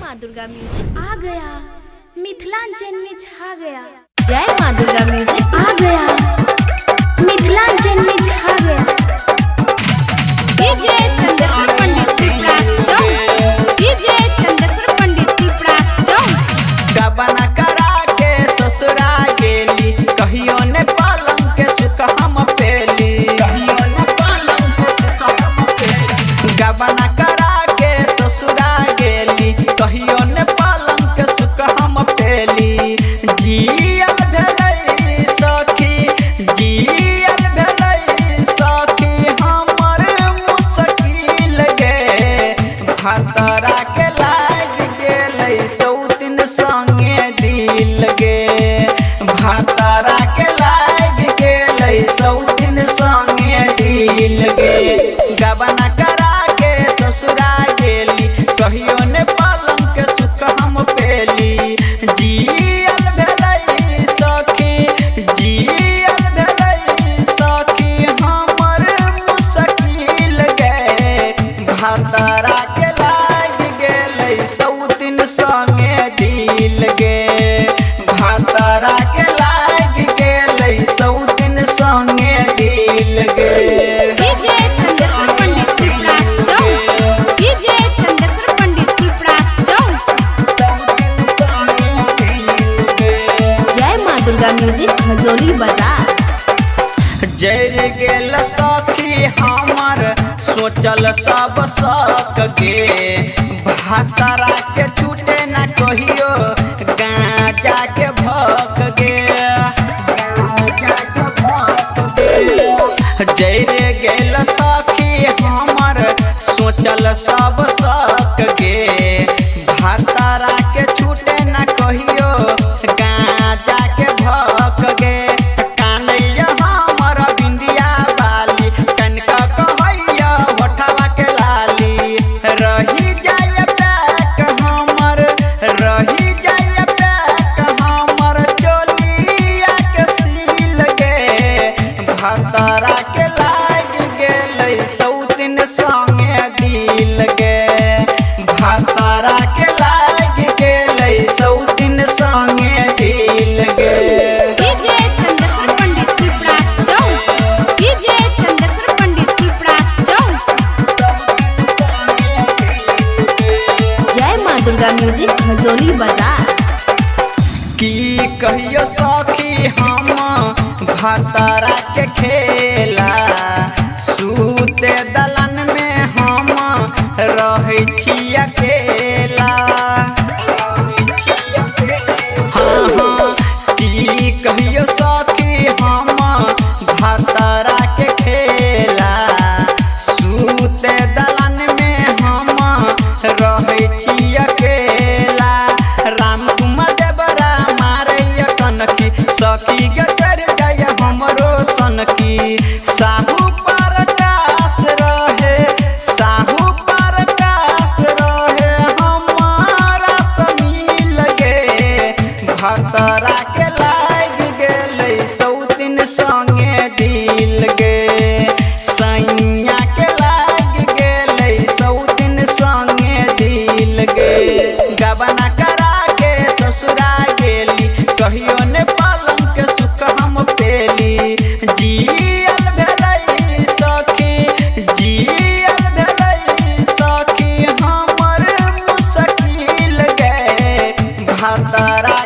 माँ दुर्गा म्यूजिक आ गया, मिथिलांचल में छा गया। जय माँ दुर्गा म्यूजिक आ गया, मिथिलांचल में छा गया। डीजे चंदेश्वर पंडित त्रिपुरास चौक, डीजे चंदेश्वर पंडित त्रिपुरास चौक। गबना करा के ससुरा गेली, कहियो ने पलंग के सुख हम पेली, कहियो ने पलंग के सुख हम पेली। गबना करा के ससुरा गेली, कहियो ने पलंग के सुख हम पेली। जियल भेलै सखी, जियल भेलै सखी हमर मुश्किल गे, भतरा के लाग गेलै सौतिन संगे दिल गे, भतरा के लाग गेलै सौतिन संगे दिल गे। गबना करा के ससुरा गेली, कहियो ने पलंग के सुख हम पेली। जियल भेलै सखी, जियल भेलै सखी हमर मुश्किल गे, भतरा के लाग गेलै सौतिन संगे दिल गे, भतरा के लाग गेलै सौतिन संगे दिल गे। डीजे चंदेश्वर पंडित त्रिपुरास चौक, डीजे चंदेश्वर पंडित त्रिपुरास चौक। सौतिन संगे दिल गे। जय माँ दुर्गा म्यूजिक खजौली बाजार। जर गेल सखी हमर सोचल सब सक गे, भतरा के छूटे न कहियो गांजा के भक गे, गांजा के भक गे। जर गेल सखी हमर सोचल सब सक गे, भतरा के छूटे न कहियो गांजा के भक गे। कानैया हमर बिंदिया बाली, कनका कहैया होठवा के लाली। रही जाय पैक हमर, रही जाय पैक हमर चोलिया के सील गे, भतरा के लाग गेलै सौतिन संगे दिल गे, भतरा के लाग गेलै सौतिन संगे दिल गे। डीजे चंदेश्वर पंडित त्रिपुरास चौक, डीजे चंदेश्वर पंडित त्रिपुरास चौक। जय माँ दुर्गा म्यूजिक खजौली बाजार। की कहियो सखी हम भतरा के खेला, सूते दलन में हम रहै छी अकेला। हाँ हाँ, की कहियो सखी हम भतरा के खेला, सूते दलन में हम रहै छी अकेला। राम कुमार देवरा मारैया कनखी, सखी गजर जाय हमरो सनकी। साहू परकाश रहे, साहू परकाश रहे हमारा समील गे, भतरा के लाग गेलै सौतिन संगे दिल गे, सैया के लाग गेलै सौतिन संगे दिल गे। गबना करा के ससुरा गेली, कहियो ने पलंग के सुख हम पेली। जियल भेलै सखी, जियल भेलै सखी हमर मुश्किल गे, भतरा